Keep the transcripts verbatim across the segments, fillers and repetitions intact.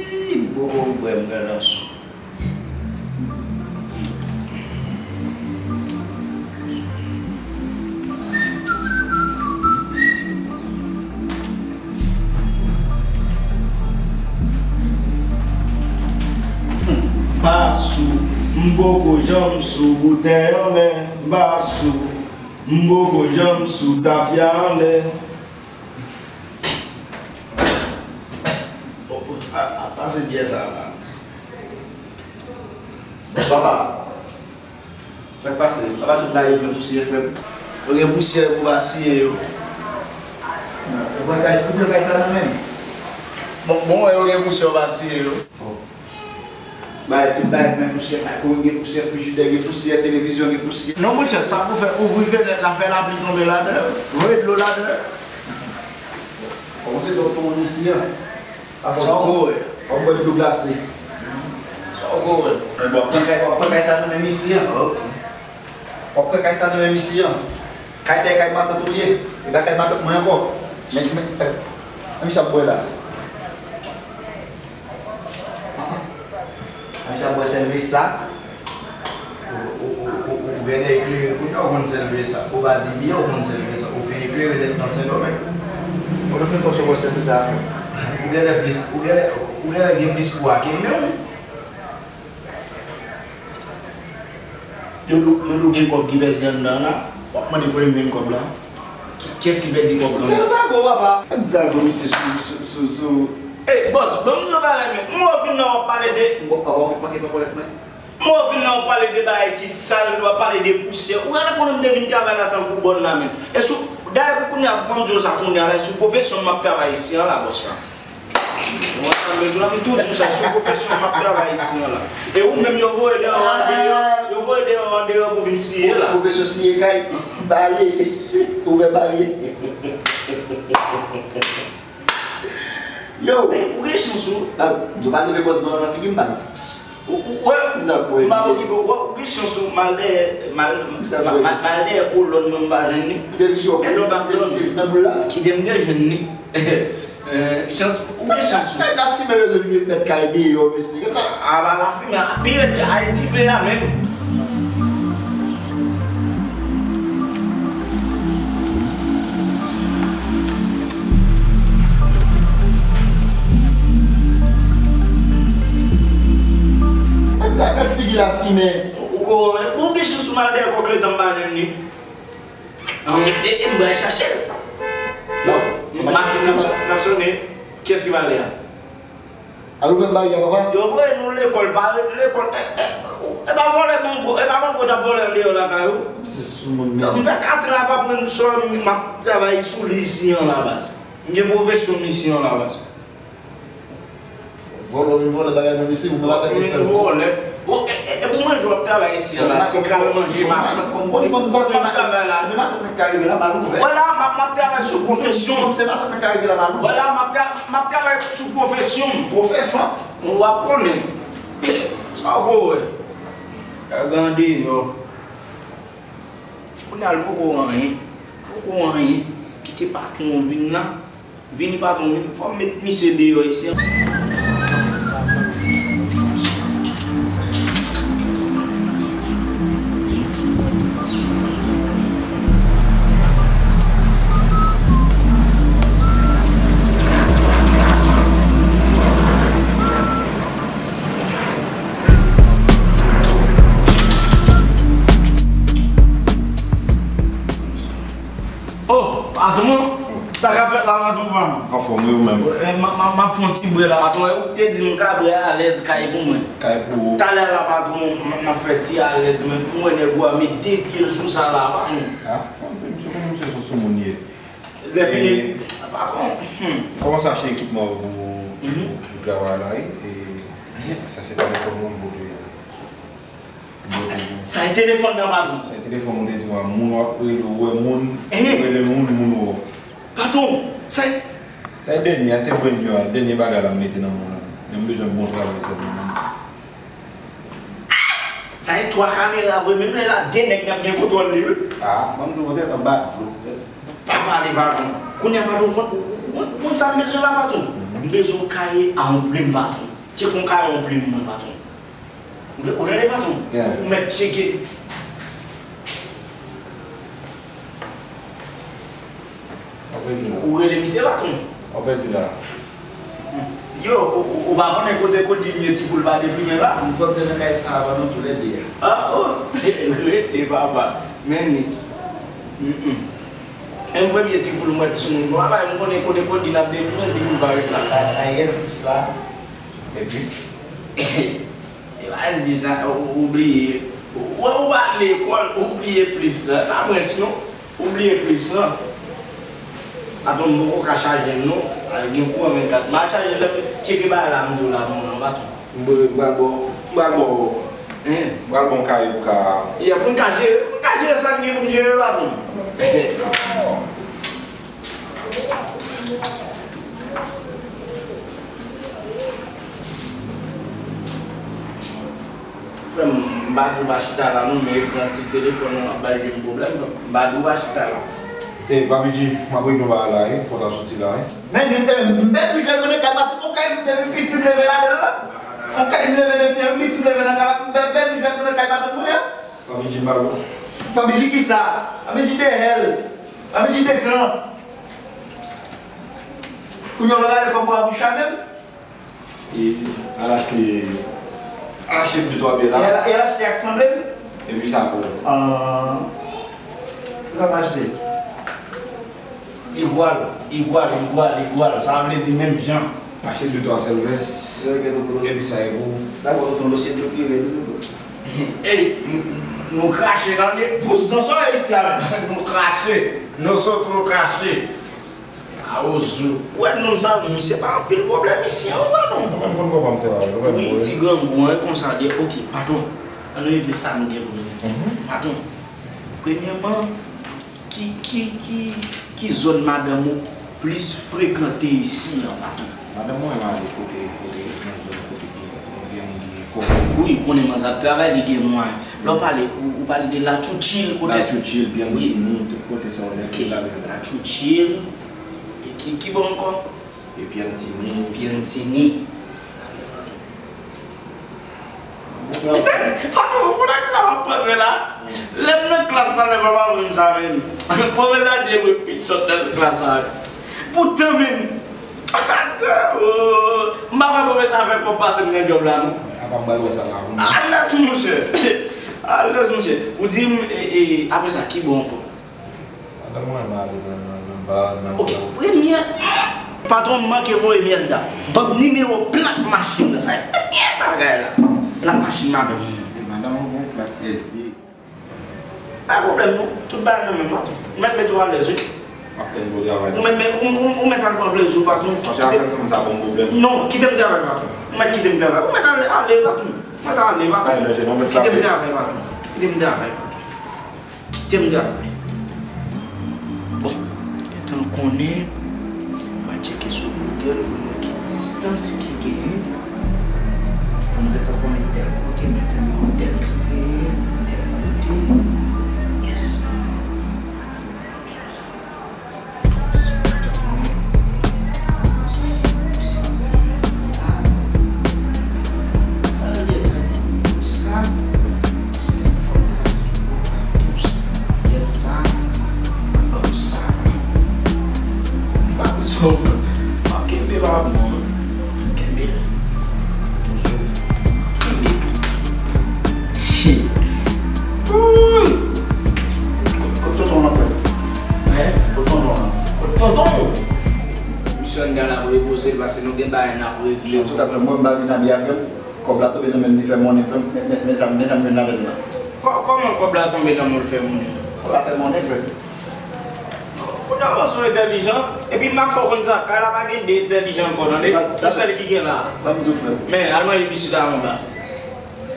Ii, m poko bwè, m gentan sou. M pa sou, m poko janm sou boutèy anlè, m pa sou, m poko janm sou tafya anlè. Oh, oh, a, a, pase byè sa la. Papa, sa k pase? Papa, tout bagay yo gen pousyè, frè m. Yo gen pousyè pou pa siye yo. Ou pran kay, ou pran kay sa nan men m? Bon, bon, yo gen pousyè, yo pa siye yo. Oh. Bagay, tout bagay men pousyè, makawon gen pousyè, frijidè gen pousyè, televizyon gen pousyè. Non, monchè, sa pou fè, ouvri fenèt la, fè lapli tonbe ladan, voye dlo ladan. Kòmanse dòk tonbe isi a. Sa w ko wè? W ap bwè dlo glase. Sa w ko wè? W ap pran kay, w ap pran kay sa nan men misye an. Ok. W ap pran kay sa nan men misye an. Kay sa e kay matant ou ye. E pa kay matant mwen ankò. Men, men, eh, men misye ap bwè la. Men misye ap bwè sèl vesa. Ou, ou, ou, ou, ou genlè eklere kounye a, ou konn sèlve sa. Ou pa di byen, ou konn sèlve sa. Ou fin eklere nèt nan Sendomeng. Ou te fin pòs ou konn sèlve sa. Ou genlè plis, ou genlè, ou genlè gen plis pwa ke mwen. Yo di w, yo di w gen kòb ki pèdi anndan an la. W ap mande kote m jwenn kòb la. Ki, kiyès ki pèdi kòb lan? Se zago, papa. Pa di zago, misye, sou, sou, sou, sou. Ey, bòs, ban m di w yon bagay, men. M wè w vin la, w ap pale de. M wè w manke pran kòlèt mwen. M wè w vin la, w ap pale de bagay ki sal, w ap pale de pousyè. Ou genlè konnen m te vin travay la tankou bòn la, men. E sou, dayè, pou kounye a, pou fò m di w sa kounye a la, e sou pwofesyon m ap travay isi an la, bòs la. Ou konprann sa m vle di w la, m tou di w sa, e sou pwofesyon m ap travay isi an la. E ou menm, yo voye deyò andeyò, yo voye deyò andeyò pou vin siye la. Pwofesyon siye kay, bale, ouvè baryè. Yo! Men, ou gen chans ou. Ah, yo pa leve bòs blan nan figi m, baz. Ou, ou, wè, m pa okipe w, wè, ou gen chans ou mal dèyè, mal, mal, mal dèyè kolòn mwen, m pa jwenn li. Ou te vin sou yo, ou te vin nan boul la. Kite m te jwenn li. Eh, chans, ou gen chans ou. Nèg la fimen rezo li met kay deyò, mesye. Gad la. A pa la fimen, pi rèd, Ayiti fè a menm. Gad la, gad figi la fimen. Ou ko, ou gen chans ou mal dèyè kòk letan m pa jwenn li. An, e, e m pral chache l. Non, m ap, m ap, m ap sone. Kiyès ki pale a? Al ouvè baryè a, papa. Yo voye nou lekòl, pa lekòl. E, e, e pa vòlè mango, e pa mango n ap vòlè andeyò lakay ou. Se sou moun menm. M fè kat an ap aprann sòl, m ap travay sou li isi an la baz. M gen pwofesyon m isi an la baz. Vòlè, w vin vòlè bagay moun isi, ou menm avèk nèg sa yo. Vòlè. Bon, e, e, e pou manje w ap travay isi an la, ti kal manje, matant. Konn, konn, konn, konn, konn travay la. Men matant mwen ka rive la, m al ouvè. Vwala, m ap, m ap travay sou pwofesyon m. Se matant mwen ka rive la, m al ouvè. Vwala, m ap tra-, m ap travay sou pwofesyon m. Pwofè fant. W ap konnen. Sa w ko wè. Gade andeyò. Kounye a l poko anyen. Poko anyen. Kite patwon vin la. Vini patwon, vini. Fò m met misye deyò isi an. Oh, patwon, sa k ap fèt la, patwon pa m? Anfòm wi, ou menm? Eh, m ap, m ap, m ap fè yon ti bwè la, patwon. E ou k te di m ka bwè alèz kay pou mwen. Kay pou ou. Talè la, patwon, m, m ap fè ti alèz, men m wè nèg ou a met de pye l sou sa la, patwon. Ah, misye konnen misye se sou moun ye. Lè fini, patwon. Kòmanse achte ekipman pou, pou, pou travay la, wi. E sa se telefòn mwen m pote. Sa e telefòn nan, patwon? Sa e telefòn mwen te di mwen, moun w ap rele, ou wè moun, ou rele moun, moun wè w. Patwon, sa e. Sa e dènye a, se brand new a, dènye bagay la m mete nan men w la. Men m bezwen bon travay sèlman. Sa e twa kamera vre, menm lè la, de nèg n ap gen kontwòl li, wi. Ah, ban m di w, mwen gentan bat dlo. Pa pale, patwon. Kounye a, patwon, ou konn, ou konn, ou konn sa m bezwen la, patwon? M bezwen yon kaye a yon plim, patwon. Tcheke yon kayon plim mwen, patwon. Ou tande, patwon? Yeah. Ou mèt tcheke. Ou rele misye, patwon. Yo, ou, ou, ou pa konnen kote Kodin ye, ti poul pa deplimen la? M pwòp te nan kay sa avan nou toulède a. Ah, oh, rete, papa. Men ni. Mm, mm. E m premye ti poul m wè sou moun. Bon, apa m konnen kote Kodin ap deplimen, ti poul pa ret la. Sa, sa, yes, dis la. Epi? E pa di sa, ou, ou bliye. Ou, ou pa lekòl, ou bliye plis la. Pa mwens non. Ou bliye plis la. Patwon, m poko ka chaje l non. Al gen kouran vennkat. M a chaje l, tcheke bagay la, m di w la, m, m, patwon. M pral ba w, m pral ba w, m pral ba w kay pou ka. Yeah, pou n ka jere, pou n ka jere sa n gen pou n jere, patwon. Frè m, m pa di w pa chita la non, men ekran ti telefòn ou ap bay je m pwoblèm, frè m. M pa di w pa chita la. Ey, Papi G, m ap regle yon bagay la, wi. Fò w ta soti la, wi. Men, m te, m pèdi kay mwen nan kay matant mwen, kay depi piti m leve ladan l la. Yon kay m leve depi m piti m leve nan kay la, m pè-, pèdi kay mwen nan kay matant mwen an. Papi G pa bon. Papi G kisa? Papi G de hèl. Papi G de kan. Kounye a w gade kòb ou a boucha menm. E al achte, al achte de twa byen la. E al, e al achte ak sanble m? Epi sa pou ou. Ah. Sa m achte? Igwal, igwal, igwal, igwal. Sa vle di menm jan. Achte de twa sèl vès. Epi sa e pou ou. Dakò, tonton, dosye tou ki rele tou. Ey, n-, n-, nou krache tande. Vouzan sa isi a menm. Nou krache. Nou sot nou krache. Awozo. Ou wè moun sa, misye pa anpil pwoblèm isi an, ou wè non. Mwen konn konprann se pa vre. Wi, ti grangou an, e konsa l ye. Ok, patwon. Ann regle sa nou gen pou nou regle. Patwon, premyèman, ki, ki, ki, ki zòn madanm ou plis frekante isi an, patwon? Madanm mwen ale kote, kote, nan zòn kote gen, gen, gen kòb. Wi, ou konnen manzè ap travay, li gen mwayen. Lè w pale, ou, ou pale de La Chouchil, kote sa? La Chouchil, Piantini, tout kote sa w lè. Ok, La Chouchil. E ki, ki bò ankò? E Piantini. Piantini. Mesye, patwon, ou konnen kisa m ap panse la? Lè m nan klas la, lè m ap aprann sa menm. Pwofesè a di e mwen pi sòt nan klas la. Poutan menm, m pa kwè pwofesè a fè kòb pase m nan djòb la non. Apa m pral wè sa la. Alèz monchè. Alèz monchè. Ou di m, e, e, apre sa, ki bò ankò? Madanm mwen ale nan, nan, nan ba, nan... Ok, premyè. Patwon, m manke voye Miranda. Ban m nimewo plak machin nan. Sa e premyè bagay la. Plak machin madanm mwen. E madanm mwen gen plak S D. Pa gen pwoblèm non. Tout bagay nan men m, patwon. Ou mèt mete w alèz, wi. M ap tann pou travay. Ou mèt, ou, ou, ou mèt al pran plezi w, patwon. Paske afè fanm sa ban m pwoblèm. Non, kite m travay, patwon. Ou mèt kite m travay. Ou mèt ale, ale, patwon. Ou mèt ale, patwon. Pa manje non, mèt frape. Kite m travay, patwon. Kite m travay, patwon. Kite m travay. Bon, gentan konnen, m a tcheke sou Google pou m wè ki distans ki genyen. Pou m gentan konnen tèl kote, men konbyen otèl ki genyen, tèl kote. Yes. Shit. Kot, kot tonton an, frè? Hein? Kot tonton an? Kot tonton? Misye anndan l ap repoze l, paske nou gen bagay n ap regle. Antouka, frè m, mwen m pa vin abye a, frè m. Kòb la tonbe nan men m, li fè monnen, frè m. Men, men, men sa, men sa m jwenn ladan l la. Kò-, kòman kòb la tonbe nan men w, l fè monnen? Kòb la fè monnen, frè m. Kounye a w sou entèlijan, epi m ap fè w konn sa, kay la pa gen de entèlijan ankò, tande? Yon sèl ki gen la. Ban m di w, frè m. Men, al manje biskit a anba.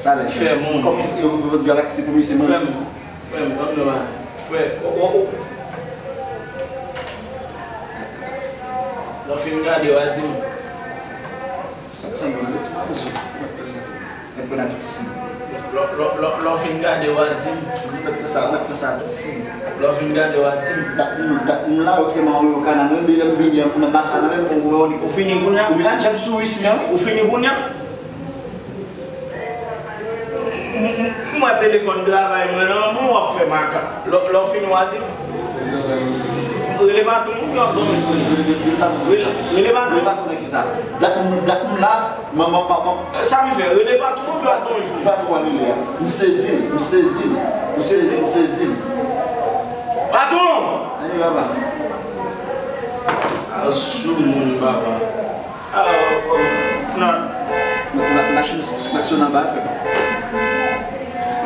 Talè, frè m. Fè moun. Kòm yo, yo, yo galaksi pou misye manje. Frè m, frè m, ban m di w bagay. Frè, o, o, o. Lè w fin gade, w a di m. Sa k sanble yon ti mawozo. Mwen pè sa. Mwen pran tout siy. Lè, lè, lè, lè w fin gade, w a di m. Mwen pran sa, mwen pran sa tout siy. Lè w fin gade, w a di m. Dat m, dat m la, yo te man yo kana, mwen de lè m vini an, mwen pase nan menm pou mwen. Ou fini kounye a? Ou vin ak djab sou isi an, wi. Ou fini kounye a? M, m, m wè telefòn travay mwen nan men w, w ap fè makak. Lè, lè w fini, w a di m. Rele patwon ou byen w ap dòmi. Rele, rele patwon. Rele, rele patwon. Rele patwon nan ki sa? Dat m, dat m la, manman, papa. Sa m fè, rele patwon ou byen w ap dòmi. Ki patwon w a rele a? M sezi l, m sezi l. M sezi, m sezi l. Patwon! Ann, papa. A, soumoun, papa. Ah, oh, oh, nan. Ma-, ma-, machin klaksonnen anba, frè.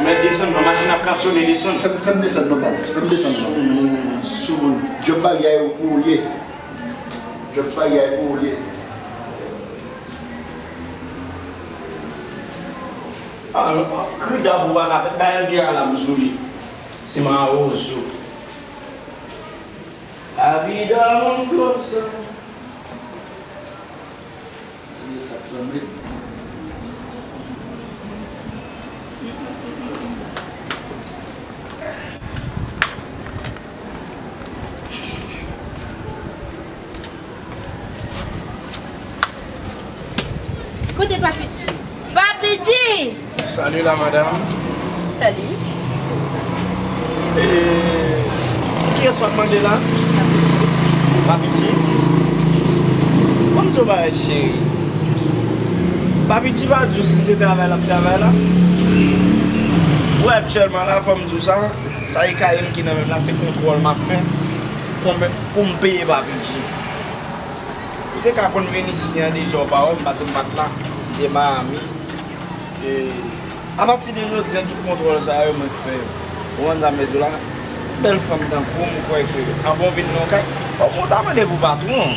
Mèt desann non, machin ap klaksonnen, desann. Fè m, fè m desann non, baz. Fè m desann non. Soumoun, soumoun. Djòb bagay ou pou ou ye. Djòb bagay pou ou ye. Ah, kri dab ou pa ka fè, bay l de alam sou li. Se mawozo. La vida un gozo. Ye sa k sanble. Kote Papi G? Papi G! Salut la madame. Salut. E, kiyès w ap mande la? Papi G. Papi G? Ban m di w bagay cheri. Papi G pa di w si se travay l ap travay la. Ou wè aktyèlman la, fò m di w sa, sa e kay m ki nan men m la, se kontwòl m ap fè pou m, pou m peye Papi G. Ou te ka konn vin isi an deja, w pa wè m, paske m pa t la, m te Miami. E, apati de jodi a, tout kontwòl sa yo, mwen k fè yo. Ou konn sa m vle di w la? Bèl fanm tankou w, m kwè ke anvan w vin nan yon kay, fòk ou ta mande pou patwon an.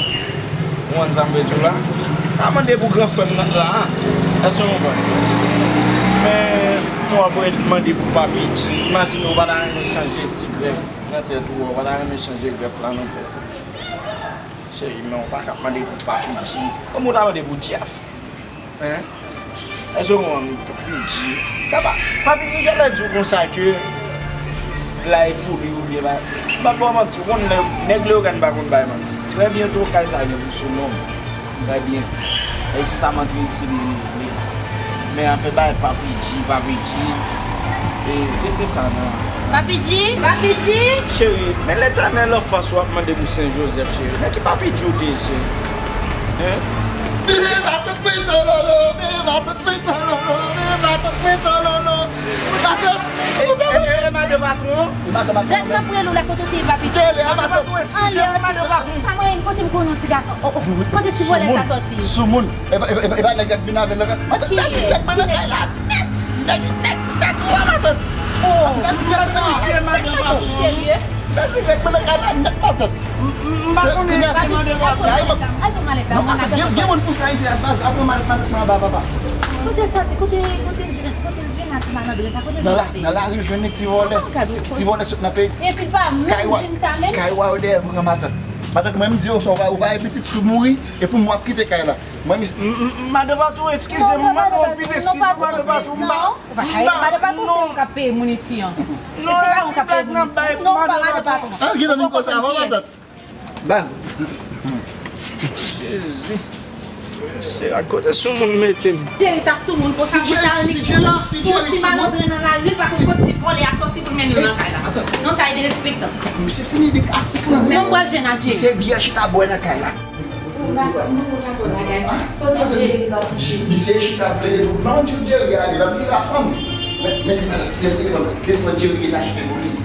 Ou konn sa m vle di w la? Ta mande pou gran frè m nan la a. Èske w konprann? Men, m wè pou mande pou Papi G. Imajine w pa ta renmen chanje ti grèf nan tèt ou, w pa ta renmen chanje grèf la nan tèt ou. Cheri, men w pa ka ap mande pou Papi G. Kòman w ta mande pou Jeff? Hein? Èske w konprann? Papi G. Sa pa, Papi G genlè di w konsa ke la e pou li oubyen pa. M p ap ba w manti, w konn nèg, nèg Leyogàn pa konn bay manti. Trè byento kay sa gen pou sou non m. Trè byen. E se sa m antre isi m vin regle. Men afè bay Papi G, Papi G. E, rete sa non. Papi G, Papi G. Cheri, men Letènèl anfas ou ap mande pou Sen Jozèf, cheri. Men ki Papi G ou te ye, cheri? Hein? Matant mwen tololo, matant mwen tololo, matant mwen tololo. Matant. E, e, e, e madan patwon? Matant, matant. Dèt m ap rele w la kote w te ye, Papi G. Te rele a matant. Patwon, eskize m, madan patwon. Pa mwen, kote m konnen yon ti gason. Oh, oh. Kote ti vòlè sa sòti? Soumoun. E pa, e pa, e pa, e pa nèg la k vin avè l nan kay. Matant, nèg la di nèg mwen nan kay la nèt. Nèg, nèg, nèg ou a matant. Oh, nèg la di nèg mwen nan kay la nèt. Serye? Nèg la di nèg mwen nan kay la nèt, matant. M, m, m pa konnen si se madan patwon. Al pran malèt la, non, matant, gen, gen moun pou sa isi a baz. Al pran malèt, matant mwen anba, papa. Kote l sòti? Kote, kote l jwenn, kote l jwenn a ti malandren sa? Kote l jwenn la? Nan lari l jwenn li, ti vòlè. Ti, ti vòlè k sot nan peyi. Epi l pa menm di m sa menm. Kay wa yo dèyè pran matant. Matant mwen, m di yo sa, ou pa, ou pa gen pitit, si w mouri, e pou mwen w ap kite kay la. Mwen, m, m, m, madan patwon, eskize m, m mande w anpil eskiz, madan patwon, m pa, m pa, non. Madan patwon, se ou k ap peye moun isi an. Non, se pa ou k ap peye moun isi. Non, ou pa madan patwon. An, ki zanmi koze avan matant. Baz. Jezi. Se ak kote sou moun mete m. Jerry ta sou moun konsa pou ta annik pou yon ti malandren nan lari, pa konn kot ti vòlè a sòti pou l mennen l nan kay la. Non, sa e derespektan. Misye fini depi a sik lan. Non, m pral jwenn ak Jerry. Misye byen chita bwè nan kay la. Ou pa, nou pa konn bagay sa. Kote Jerry, Papi G? Misye chita plede pou, non, di Jerry ale, l ap vire a fanm. Men, men li pa t sèl telefòn, telefòn Jerry ki te achte pou li.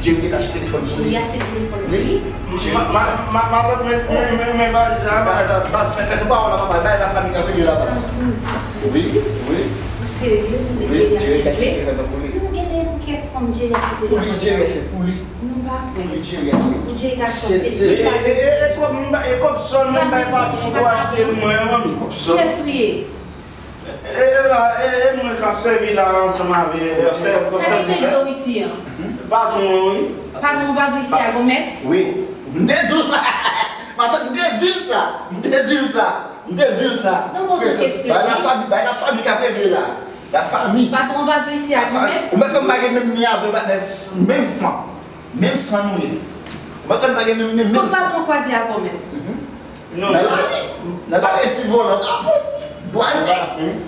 Jerry ki te achte telefòn pou li. Jerry achte telefòn pou li? Wi. Ma, ma, ma, ma, men, men, men, men, baz, sa, baz, baz, fè, fè nou pawòl la, papa, bay la fanmi kanpe li la, baz. Wi, wi. Ou serye, ou te Jerry achte telefòn pou li? Nou genyen pou kèk fanm Jerry achte telefòn pou li. Jerry achte pou li. Nou pa kwè. Pou Jerry achte. Pou Jerry achte. Se, se, e, e, e, e kòb m ba, e kòb sòl mwen bay patwon pou achte l mwen an, manmi. Kòb sòl. Kiyès ou ye? E, e la, e, e mwen k ap sèvi la ansanm avè, e, sèvi, sèvi la. Sa ki fè l dwe isi an? Patwon an, wi. Patwon pa dwe isi a, gon mèt? Wi. M te di w sa. Matant, m te di l sa. M te di l sa. M te di l sa. Non, poze w kesyon. Bay la fanmi, bay la fanmi k ap regle la. La fanmi. Patwon pa dwe isi a, gon mèt? Ou mèt kòm pa gen menm ni avè l, pa menm, menm san. Menm san nou ye. Ou pa konn pa gen menm, menm, menm san. Kot patwon kwaze avè w menm? Mhm. Non. Nan lari. Nan lari, ti vòlè. Apot. Wal te.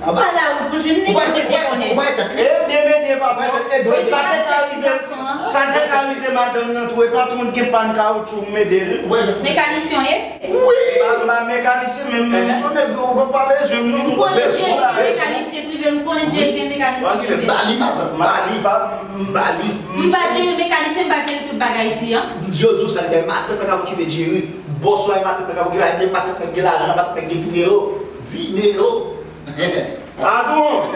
Anba. Ala ou pou jwenn nèg ki te konnen. Ou bay tèt li. E demen de patwon. Sa te ka rive. Sa te ka rive madanm nan tou e patwon te pann kawoutchou m ede l. Mekanisyen w ye? Wi. M pa mekanisyen men men m son nèg ou pa bezwen m non. M konnen Jerry gen mekanisyen prive, m konnen Jerry gen mekanisyen prive. Bali matant, bali pa bali. M ba Jerry mekanisyen, m ba Jerry tout bagay isi an. Yo di w sa gen matant nan ka okipe Jerry. Bòs ou a matant nan ka okipe, gen matant nan gen lajan, matant nan gen dinero. Dinero. Patwon!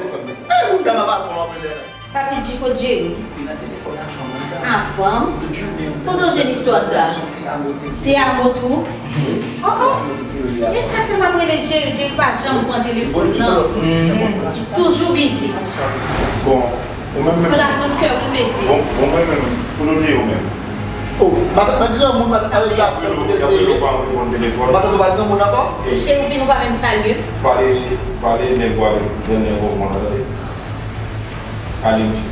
E moun dam a patwon w ap rele la. Papi G kot Jerry? Li nan telefòn a fanm li. A fanm? Tout jounen. Kote w jwenn istwa sa? Te amo tou? Oh oh. E sa fè m ap rele Jerry, Jerry pa janm pran telefòn nan. Toujou bizi. Bon, ou menm menm. Fè l a sou kè w vle di. Bon, bon mwen menm, kote w te ye ou menm? Oh, matant nan granmoun, matant nan rele la pou te ye. Matant ou pa granmoun ankò? Cheri, ou vin ou pa menm salye. Pale, pale nèg ou avèk zen nèg ou konn tande. Ale misye.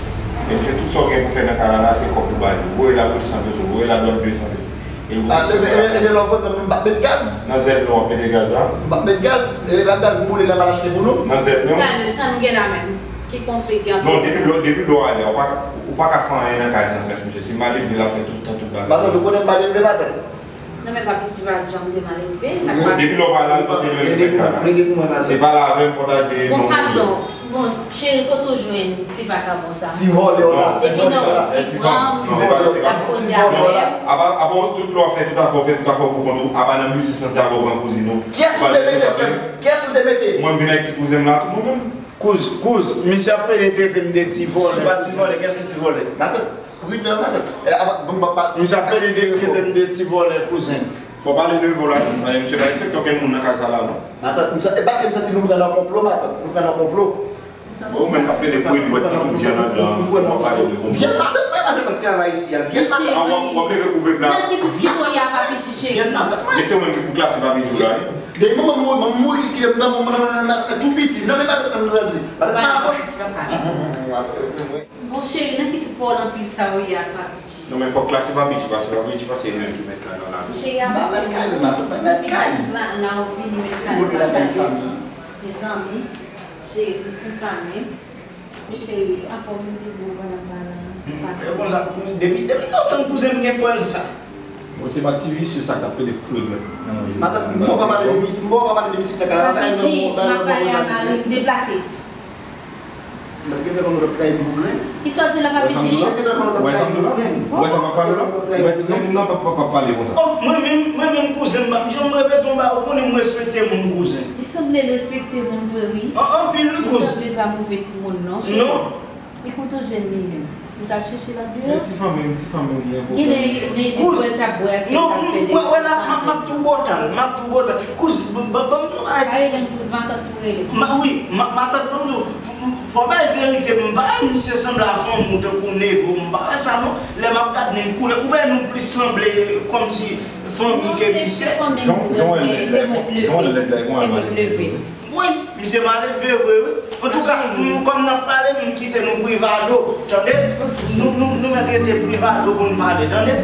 E misye tout sa w gen pou fè nan kay la la se kòb pou ba li. Voye la pou san peso, voye la dòt de san peso. E l pou fè sa. Ebyen lè w voye m ap met gaz. Nan zèl nou w ap mete gaz la. M ap met gaz, e pa gaz m boule la m al achte pou nou. Nan zèl nou. Talè sa nou gen la menm. Ki konfli gen? Non, depi lò depi lò ale ou pa ka ou pa ka fè anyen nan kay san sèks misye. Se malelve l ap fè tout tan tout bagay. Matant ou konnen m malelve matant. Non men papi G pa janm te malelve, sa k pase? Depi lè w pa la, l panse li menm ki mèt kay la. Se pale avè m, fò w ta di non. Bon, pason. Bon, cheri, kote w jwenn ti vakabon sa? Ti vòlè w la. Depi nan ou ki pran m, l ap koze avè m. Apa, apa w tout lè w ap fè tout afè w, fè tout afè w pou kont ou, apa nan mizik Santiago pran kouzin ou. Kiyès ou te mete frè m? Kiyès ou te mete? Mwen m vin ak ti kouzen m la tou mwen menm. Kouz, kouz, misye ap pede trete m de ti vòlè. Si w pa ti vòlè, kiyès ki ti vòlè? Matant, pridan matant. E, apa, bon, pa, pa. Misye ap pede de, trete m de ti vòlè, kouzen. Fò pale devan w la, paske misye pa respekte okenn moun nan kay sa la non. Matant, m sa, e paske m santi nou pran nan konplo, matant. Nou pran nan konplo. Ou menm k ap pede foure dwèt nan tout vyann anndan an, w ap pale de konplo. Vyann matant, mwen matant ap travay isi a. Vyann matant. A, w ap, w ap leve kouvèb la. Nan ki diskite w ye a, papi G cheri? Vyann matant, mwen. Men se ou menm ki pou klase papi G la wi. Depi manman m mouri, manman m mouri, ki nan manman nan tou piti, nan men matant nan grandi. Matant pa apòch. Bon cheri, nan ki twoup pa w nan pil sa w ye a, papi G? Non men fòk klase papi G, paske papi G pa se li menm ki mèt kay nan la. Cheri, avanse. M pa mèt kay, m pa mèt kay. La, la ou vini menm sa nou pa sa fè. Mezanmi, cheri, konsa menm. Cheri, apa w vin pi bon pandan m pa la, sa k pase? E konsa, depi, depi lontan kouzen m gen frè l sa. Bon, se pa ti visye sa k ap pede foure dwèt nan manje. Matant, m pa pale de mis-, m pa pale de misye nan kay la. Papi G, m ap pale a mari m, deplase. Mwen gentan konn lòt kay bougre. Kisa w di la, papi G? Ou wè sa m di w la? Ou wè sa m ap pale w la? Ou wè ti zanmi m nan p ap, p ap, p ap pale konsa. Oh, mwen menm, mwen menm kouzen m, m ap janm repete yon bagay, ou konnen m respekte moun kouzen. Li sanble l respekte moun vre wi. An, anpil wi kouz. Li sanble l pa move timoun non, cheri. Non. E kote w jwenn li menm? Ou t al chèche l andeyò? Men ti fanmi m, ti fanmi m li an. Genlè, genlè de bwè l t ap bwè ak li t ap fè de. Wè la, m ap, m ap tou bòtal, m ap tou bòtal. Kouz, ban, ban, ban m di w bagay. Pa rele m kouz, matant tou rele. Ma, wi, ma, matant, ban m di w, fò bay verite, m pa wè misye sanble a fanmi w tankou neve w, m pa wè sa non. Lè m ap gad li, m koule, ou wè nou plis sanble kòmsi fanmi ke misye. Jan, jan w wè l nèg la, jan w wè l nèg la, e gon bagay. Woy, misye malelve vre wi. Antouka, m, kòm n ap pale, m kite nou Privado, tande? Nou, nou, nou mèt rete Privado pou n pale, tande?